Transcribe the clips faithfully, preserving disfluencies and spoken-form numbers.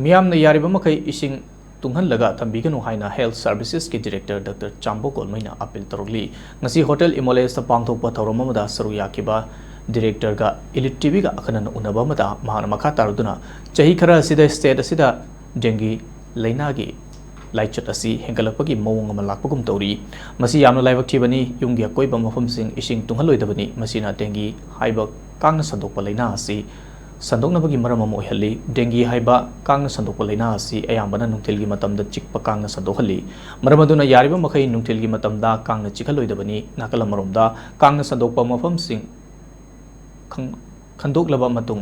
ꯃꯤꯌꯥꯝꯅ ꯌꯥꯔꯤꯕ ꯃꯈꯩ ꯏꯁꯤꯡ ꯇꯨꯡꯍꯜꯂꯒ ꯊꯝꯕꯤꯒꯅꯨ ꯍꯥꯏꯅ Health Services ꯀꯤ Director Doctor ꯆꯥꯝꯕꯣ ꯀꯣꯜꯃꯩꯅ appeal ꯇꯧꯔꯛꯂꯤ꯫ ꯉꯁꯤ Hotel Imoles ꯇ ꯄꯥꯡꯊꯣꯛꯄ ꯊꯧꯔꯝ ꯑꯃꯗ ꯁꯔꯨꯛ ꯌꯥꯈꯤꯕ Director ꯒ Elite T V ꯒ ꯑꯈꯟꯅꯅ ꯎꯅꯕ ꯑꯃꯗ ꯃꯍꯥꯛꯅ ꯃꯈꯥ ꯇꯥꯔꯗꯨꯅ, ꯆꯍꯤ ꯈꯔ ꯑꯁꯤꯗ state ꯑꯁꯤꯗ dengue ꯂꯥꯏꯅꯥꯒꯤ ꯂꯥꯏꯆꯠ ꯑꯁꯤ ꯍꯦꯟꯒꯠꯂꯛꯄꯒꯤ ꯃꯑꯣꯡ ꯑꯃ ꯂꯥꯛꯄꯒꯨꯝ ꯇꯧꯔꯤ꯫ ꯃꯁꯤ ꯌꯥꯝꯅ ꯂꯥꯏꯕꯛ ꯊꯤꯕꯅꯤ꯫ ꯌꯨꯝꯒꯤ ꯑꯀꯣꯏꯕ ꯃꯐꯝꯁꯤꯡ ꯏꯁꯤꯡ ꯇꯨꯡꯍꯜꯂꯣꯏꯗꯕꯅꯤ꯫ ꯃꯁꯤꯅ dengue ꯍꯥꯏꯕ ꯀꯥꯡꯅ ꯁꯟꯗꯣꯛꯄ ꯂꯥꯏꯅꯥ ꯑꯁꯤ ꯁꯟꯗꯣꯛꯅꯕꯒꯤ ꯃꯔꯝ ꯑꯃ ꯑꯣꯏꯍꯜꯂꯤ꯫ Dengue ꯍꯥꯏꯕ ꯀꯥꯡꯅ ꯁꯟꯗꯣꯛꯄ ꯂꯥꯏꯅꯥ ꯑꯁꯤ ꯑꯌꯥꯝꯕꯅ ꯅꯨꯡꯊꯤꯜꯒꯤ ꯃꯇꯝꯗ ꯆꯤꯛꯄ ꯀꯥꯡꯅ ꯁꯟꯗꯣꯛꯍꯜꯂꯤ꯫ ꯃꯔꯝ ꯑꯗꯨꯅ ꯌꯥꯔꯤꯕ ꯃꯈꯩ ꯅꯨꯡꯊꯤꯜꯒꯤ ꯃꯇꯝꯗ ꯀꯥꯡꯅ ꯆꯤꯛꯍꯜꯂꯣꯏꯗꯕꯅꯤ꯫ ꯅꯥꯀꯜ ꯑꯃꯔꯣꯝꯗ, ꯀꯥꯡꯅ ꯁꯟꯗꯣꯛꯄ ꯃꯐꯝꯁꯤꯡ ꯈꯪ-, ꯈꯟꯗꯣꯛꯂꯕ ꯃꯇꯨꯡ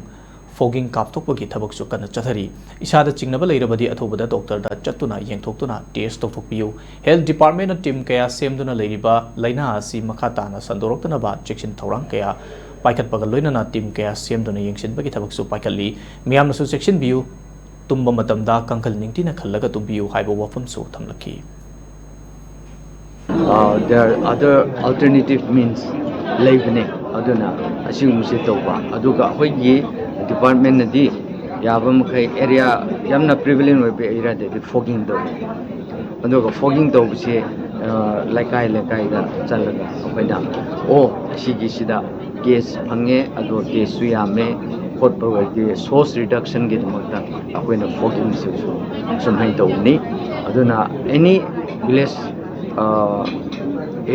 fogging ꯀꯥꯞꯊꯣꯛꯄꯒꯤ ꯊꯕꯛꯁꯨ ꯀꯟꯅ ꯆꯠꯊꯔꯤ꯫ ꯏꯁꯥꯗ ꯆꯤꯡꯅꯕ ꯂꯩꯔꯕꯗꯤ ꯑꯊꯨꯕꯗ doctor ꯗ ꯆꯠꯇꯨꯅ ꯌꯦꯡꯊꯣꯛꯇꯨꯅ test ꯇꯧꯊꯣꯛꯄꯤꯌꯨ꯫ Health Department ꯅ team ꯀꯌꯥ ꯁꯦꯝꯗꯨꯅ ꯂꯩꯔꯤꯕ ꯂꯥꯏꯅꯥ ꯑꯁꯤ ꯃꯈꯥ ꯇꯥꯅ ꯁꯟꯗꯣꯔꯛꯇꯅꯕ ꯆꯦꯛꯁꯤꯟ ꯊꯧꯔꯥꯡ ꯀꯌꯥ ꯄꯥꯏꯈꯠꯄꯒ ꯂꯣꯏꯅꯅ team ꯀꯌꯥ ꯁꯦꯝꯗꯨꯅ ꯌꯦꯡꯁꯤꯟꯕꯒꯤ ꯊꯕꯛꯁꯨ ꯄꯥꯏꯈꯠꯂꯤ꯫ ꯃꯤꯌꯥꯝꯅꯁꯨ ꯆꯦꯛꯁꯤꯟꯕꯤꯌꯨ꯫ ꯇꯨꯝꯕ ꯃꯇꯝꯗ ꯀꯥꯡꯈꯜ ꯅꯤꯡꯊꯤꯅ ꯈꯜꯂꯒ ꯇꯨꯝꯕꯤꯌꯨ ꯍꯥꯏꯕ ꯋꯥꯐꯝꯁꯨ ꯊꯝꯂꯛꯈꯤ꯫ Uh, there are other alternative means ꯂꯩꯕꯅꯦ꯫ ꯑꯗꯨꯅ ꯑꯁꯤꯒꯨꯝꯕꯁꯦ ꯇꯧꯕ꯫ ꯑꯗꯨꯒ ꯑꯩꯈꯣꯏꯒꯤ department ꯅꯗꯤ ꯌꯥꯕ ꯃꯈꯩ area, ꯌꯥꯝꯅ prevalent ꯑꯣꯏꯕ area ꯗꯗꯤ fogging ꯇꯧꯋꯦ꯫ ꯑꯗꯨꯒ fogging ꯇꯧꯕꯁꯦ, ꯑ, ꯂꯩꯀꯥꯏ ꯂꯩꯀꯥꯏꯗ ꯆꯠꯂꯒ ꯑꯩꯈꯣꯏꯅ, ꯑꯣ, ꯑꯁꯤꯒꯤꯁꯤꯗ case ꯐꯪꯉꯦ, ꯑꯗꯣ case ꯁꯨ ꯌꯥꯝꯃꯦ ꯈꯣꯠꯄ ꯑꯣꯏꯔꯗꯤ source reduction ꯒꯤꯗꯃꯛꯇ ꯑꯩꯈꯣꯏꯅ fogging ꯁꯤꯁꯨ ꯁꯨꯃꯥꯏꯅ ꯇꯧꯕꯅꯤ꯫ ꯑꯗꯨꯅ any village, ꯑ,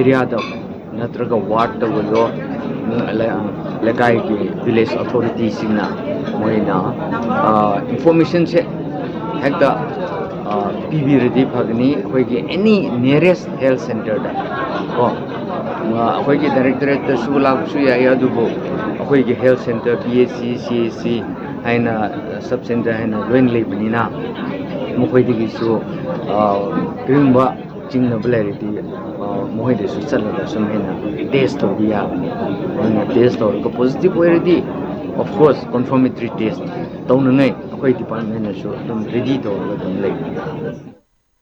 area ꯗ ꯅꯠꯇ꯭ꯔꯒ ward ꯇ ꯑꯣꯏꯔꯣ, ꯎꯝ, ꯂꯩ-, ꯂꯩꯀꯥꯏꯒꯤ village authority ꯁꯤꯡꯅ ꯃꯣꯏꯅ, ꯑ, information ꯁꯦ ꯍꯦꯛꯇ, ꯑ, ꯄꯤꯕꯤꯔꯗꯤ ꯐꯒꯅꯤ꯫ ꯑꯩꯈꯣꯏꯒꯤ any nearest health center ꯗ ꯀꯣ, ꯑ, ꯑꯩꯈꯣꯏꯒꯤ directorate ꯇꯁꯨ ꯂꯥꯛꯄꯁꯨ ꯌꯥꯏ, ꯑꯗꯨꯕꯨ ꯑꯩꯈꯣꯏꯒꯤ health center, P H C, C H C ꯍꯥꯏꯅ, sub center ꯍꯥꯏꯅ ꯂꯣꯏꯅ ꯂꯩꯕꯅꯤꯅ, ꯃꯈꯣꯏꯗꯒꯤꯁꯨ, ꯑ, ꯀꯔꯤꯒꯨꯝꯕ ꯆꯤꯡꯅꯕ ꯂꯩꯔꯗꯤ, ꯑ, ꯃꯈꯣꯏꯗꯁꯨ ꯆꯠꯂꯒ ꯁꯨꯝ ꯍꯦꯟꯅ test ꯇꯧꯕ ꯌꯥꯕꯅꯤ꯫ ꯑꯗꯨꯅ test ꯇꯧꯔꯒ positive ꯑꯣꯏꯔꯗꯤ, of course, confirmatory test ꯇꯧꯅꯉꯥꯏ ꯑꯩꯈꯣꯏ department ꯅꯁꯨ ꯑꯗꯨꯝ ready ꯇꯧꯔꯒ ꯑꯗꯨꯝ ꯂꯩꯕꯅꯤ꯫